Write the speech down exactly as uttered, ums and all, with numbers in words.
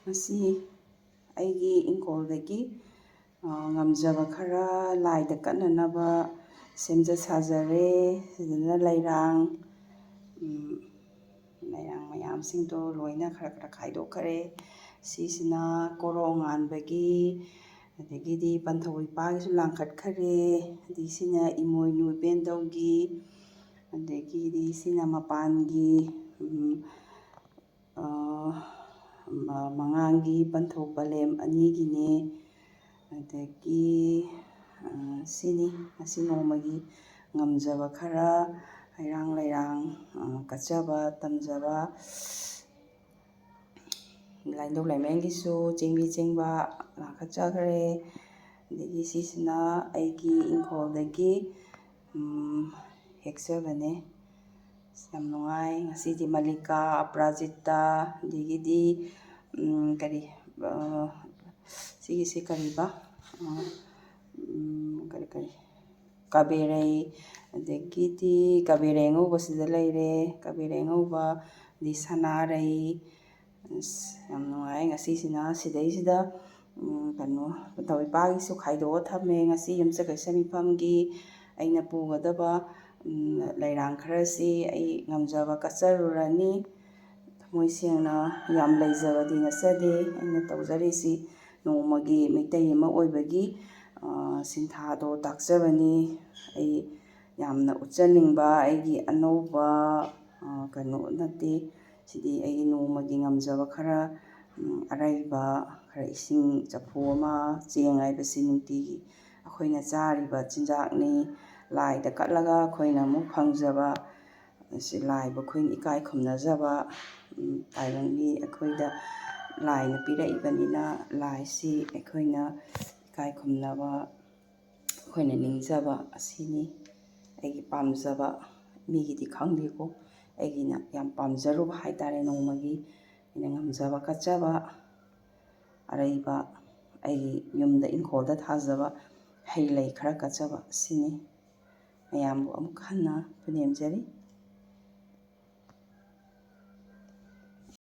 ꯉꯁꯤ ꯑꯩꯒꯤ ꯏꯪꯈꯣꯜꯗꯒꯤ, ꯑ, ꯉꯝꯖꯕ ꯈꯔ ꯂꯥꯏꯗ ꯀꯠꯅꯅꯕ ꯁꯦꯝꯖ ꯁꯥꯖꯔꯦ꯫ ꯁꯤꯗꯅ ꯂꯩꯔꯥꯡ, ꯎꯝ, ꯂꯩꯔꯥꯡ ꯃꯌꯥꯝꯁꯤꯡꯗꯣ ꯂꯣꯏꯅ ꯈꯔ ꯈꯔ ꯈꯥꯏꯗꯣꯛꯈ꯭ꯔꯦ꯫ ꯁꯤꯁꯤꯅ ꯀꯣꯔꯣꯛ ꯉꯥꯟꯕꯒꯤ, ꯑꯗꯒꯤꯗꯤ ꯄꯟꯊꯧ ꯏꯄꯥꯒꯤꯁꯨ ꯂꯥꯡꯈꯠꯈ꯭ꯔꯦ꯫ ꯑꯗꯩ ꯁꯤꯅ ꯏꯃꯣꯏꯅꯨ ꯏꯄꯦꯟꯗꯧꯒꯤ, ꯑꯗꯒꯤꯗꯤ ꯁꯤꯅ ꯃꯄꯥꯟꯒꯤ, ꯎꯝ, ꯑ, ꯃ-, ꯃꯉꯥꯡꯒꯤ ꯄꯟꯊꯧ ꯄꯂꯦꯝ ꯑꯅꯤꯒꯤꯅꯦ꯫ ꯑꯗꯒꯤ, ꯑ, ꯁꯤꯅꯤ ꯉꯁꯤ ꯅꯣꯡꯃꯒꯤ ꯉꯝꯖꯕ ꯈꯔ ꯍꯩꯔꯥꯡ ꯂꯩꯔꯥꯡ, ꯑ, ꯀꯠꯆꯕ ꯇꯝꯖꯕ꯫ ꯂꯥꯏꯅꯤꯡꯊꯧ ꯂꯥꯏꯃꯔꯦꯟꯒꯤꯁꯨ ꯆꯦꯡꯕꯤ ꯆꯦꯡꯕ ꯂꯥꯡꯈꯠꯆꯈ꯭ꯔꯦ꯫ ꯑꯗꯒꯤ ꯁꯤꯁꯤꯅ ꯑꯩꯒꯤ ꯏꯪꯈꯣꯜꯗꯒꯤ, ꯎꯝ, ꯍꯦꯛꯆꯕꯅꯦ꯫ ꯌꯥꯝ ꯅꯨꯡꯉꯥꯏ꯫ ꯉꯁꯤꯗꯤ ꯃꯜꯂꯤꯀꯥ, ꯑꯄꯔꯥꯖꯤꯇꯥ, ꯑꯗꯒꯤꯗꯤ, ꯎꯝ, ꯀꯔꯤ, ꯑ, ꯁꯤꯒꯤꯁꯤ ꯀꯔꯤꯕ? ꯑ, ꯎꯝ, ꯀꯔꯤ, ꯀꯔꯤ? ꯀꯥꯕꯦꯔꯩ, ꯑꯗꯒꯤꯗꯤ ꯀꯥꯕꯦꯔꯩ ꯑꯉꯧꯕꯁꯤꯗ ꯂꯩꯔꯦ, ꯀꯥꯕꯦꯔꯩ ꯑꯉꯧꯕ, ꯑꯗꯩ ꯁꯅꯥꯔꯩ꯫ ꯑꯁ, ꯌꯥꯝ ꯅꯨꯡꯉꯥꯏ꯫ ꯉꯁꯤꯁꯤꯅ ꯁꯤꯗꯩꯁꯤꯗ, ꯎꯝ, ꯀꯩꯅꯣ, ꯄꯟꯊꯧ ꯏꯄꯥꯒꯤꯁꯨ ꯈꯥꯏꯗꯣꯛꯑ ꯊꯝꯃꯦ꯫ ꯉꯁꯤ ꯌꯨꯝꯁꯀꯩꯁ ꯃꯤꯐꯝꯒꯤ ꯑꯩꯅ ꯄꯨꯒꯗꯕ, ꯎꯝ, ꯂꯩꯔꯥꯡ ꯈꯔꯁꯤ ꯑꯩ ꯉꯝꯖꯕ ꯀꯠꯆꯔꯨꯔꯅꯤ꯫ ꯊꯃꯣꯏ ꯁꯦꯡꯅ ꯌꯥꯝ ꯂꯩꯖꯕꯗꯤ ꯅꯠꯆꯗꯦ꯫ ꯑꯩꯅ ꯇꯧꯖꯔꯤꯁꯤ ꯅꯣꯡꯃꯒꯤ ꯃꯩꯇꯩ ꯑꯃ ꯑꯣꯏꯕꯒꯤ, ꯑ, ꯁꯤꯟꯊꯥꯗꯣ ꯇꯥꯛꯆꯕꯅꯤ꯫ ꯑꯩ ꯌꯥꯝꯅ ꯎꯠꯆꯅꯤꯡꯕ ꯑꯩꯒꯤ ꯑꯅꯧꯕ, ꯑ, ꯀꯩꯅꯣ ꯅꯠꯇꯦ꯫ ꯁꯤꯗꯤ ꯑꯩꯒꯤ ꯅꯣꯡꯃꯒꯤ ꯉꯝꯖꯕ ꯈꯔ, ꯎꯝ, ꯑꯔꯩꯕ ꯈꯔ, ꯏꯁꯤꯡ ꯆꯐꯨ ꯑꯃ, ꯆꯦꯡ ꯍꯥꯏꯕꯁꯤ ꯅꯨꯡꯇꯤꯒꯤ ꯑꯩꯈꯣꯏꯅ ꯆꯥꯔꯤꯕ ꯆꯤꯟꯖꯥꯛꯅꯤ꯫ ꯂꯥꯏꯗ ꯀꯠꯂꯒ ꯑꯩꯈꯣꯏꯅ ꯑꯃꯨꯛ ꯐꯪꯖꯕ ꯑꯁꯤ ꯂꯥꯏꯕꯨ ꯑꯩꯈꯣꯏꯅ ꯏꯀꯥꯏ ꯈꯨꯝꯅꯖꯕ, ꯎꯝ, ꯇꯥꯏꯕꯪꯒꯤ ꯑꯩꯈꯣꯏꯗ ꯂꯥꯏꯅ ꯄꯤꯔꯛꯏꯕꯅꯤꯅ, ꯂꯥꯏꯁꯤ ꯑꯩꯈꯣꯏꯅ ꯏꯀꯥꯏ ꯈꯨꯝꯅꯕ, ꯑꯩꯈꯣꯏꯅ ꯅꯤꯡꯖꯕ ꯑꯁꯤꯅꯤ꯫ ꯑꯩꯒꯤ ꯄꯥꯝꯖꯕ, ꯃꯤꯒꯤꯗꯤ ꯈꯪꯗꯦꯀꯣ, ꯑꯩꯒꯤꯅ ꯌꯥꯝ ꯄꯥꯝꯖꯔꯨꯕ ꯍꯥꯏ ꯇꯥꯔꯦ, ꯅꯣꯡꯃꯒꯤ ꯑꯩꯅ ꯉꯝꯖꯕ ꯀꯠꯆꯕ, ꯑꯔꯩꯕ ꯑꯩꯒꯤ ꯌꯨꯝꯗ ꯏꯪꯈꯣꯜꯗ ꯊꯥꯖꯕ ꯍꯩ ꯂꯩ ꯈꯔ ꯀꯠꯆꯕ ꯑꯁꯤꯅꯤ꯫ ꯃꯌꯥꯝꯕꯨ ꯑꯃꯨꯛ ꯍꯟꯅ ꯄꯨꯅꯦꯝꯖꯔꯤ꯫